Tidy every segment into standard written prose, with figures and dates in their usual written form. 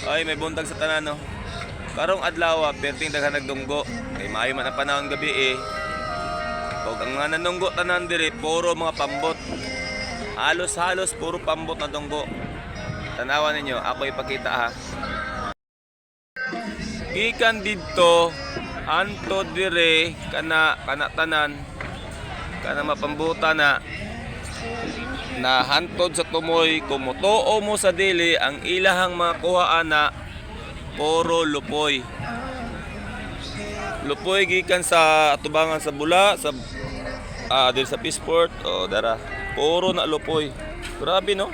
Ay, may buntag sa tanan, no. Karong adlaw, perting daghan nagdunggo. Kay maayo man ang panahon gabi eh. Ug ang mga nanunggo tanan diri puro mga pambot. Halos-halos puro pambot na dunggo. Tanawan ninyo, ako ipakita ha. Gikan didto, anto dire kana kana tanan kana mapambuta na na hantod sa tumoy, kumutuo mo sa dili ang ilahang mga kuhaan na puro lupoy. Lupoy gikan sa atubangan sa bula sa diri sa Peaceport o dara, puro na lupoy. Grabe, no?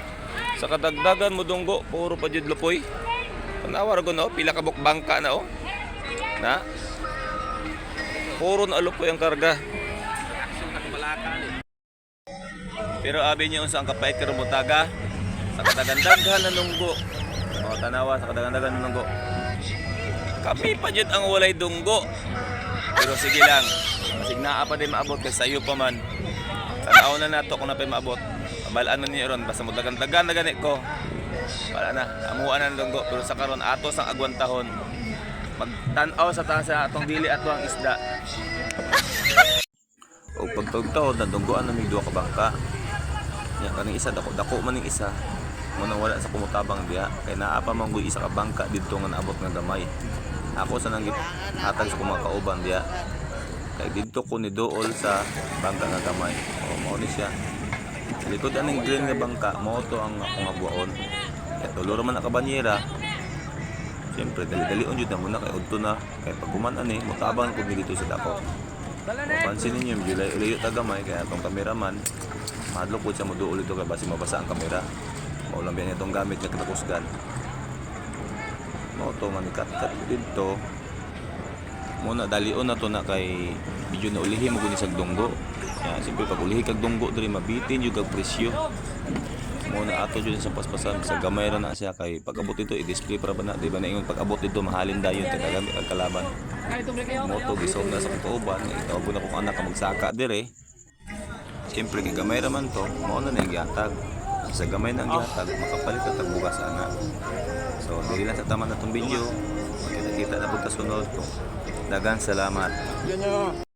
Sa kadagdagan mo dunggo, puro pa jud lupoy. Tanawa ra no, pila ka bangka na oh na puro na lupoy ang karga. Pero abi niyo unsa ang kapait karon butaga sa kadagandaghan na nunggo. O tanawa sa kadagandaghan na nunggo. Kami pa jud ang walay dunggo. Pero sige lang. Masig naa pa din maabot kay sayo pa man. Tanaw na nato kung napay maabot. Balaan na niyo ron basta mo dagan-dagan na gani ko. Wala na, amuan na ng dunggo, pero sa karon ato sang agwantahon. Magtan-aw sa taas sa atong dili ato ang isda. O pagtugtahod nadunggoan na may duha ka bangka. Nya kaning isa dako dako man ning isa. Mo nang wala sa kumutabang diha kay naa pa man gud isa ka bangka didto nga naabot nga gamay. Ako sa nang hatag sa akong mga kauban diha. Kay didto ko ni duol sa bangka nga gamay. O mao ni siya. Sa likod aning green nga bangka mao to ang akong agwaon. Kay tulo ra man ang kabanyera. Siyempre dali-dalion jud na muna kay udto na kay pag human ani motabang ko dito sa dako. Mapansin ninyo, medyo layo-layo ta gamay kaya atong cameraman mahadlok po siya moduol ito kay basi mabasa ang kamera. Mao lang biya itong gamit nga katakusgan. Mao to nga nikat-kat didto. Muna dalion na to na kay medyo na ulihi mo guni sa dunggo. Ya, siyempre pag ulihi kag dunggo diri mabitin jud kag presyo. Mo na ato jud sa paspasan sa gamay ra na siya kay pag abot dito i-display para ba na di ba na ingon pag abot dito mahalin dayon kay dagami kag kalaban. Mo to gisog na sa kauban nga itawag na kong anak ka magsaka dire. Siyempre kay gamay ra man to, mao na na gihatag. Sa gamay na ang gihatag, makapalit ka tag bugas ana. So dili lang sa tama na tong video. Magkita-kita na pud ta sunod. Dagan salamat. Yan.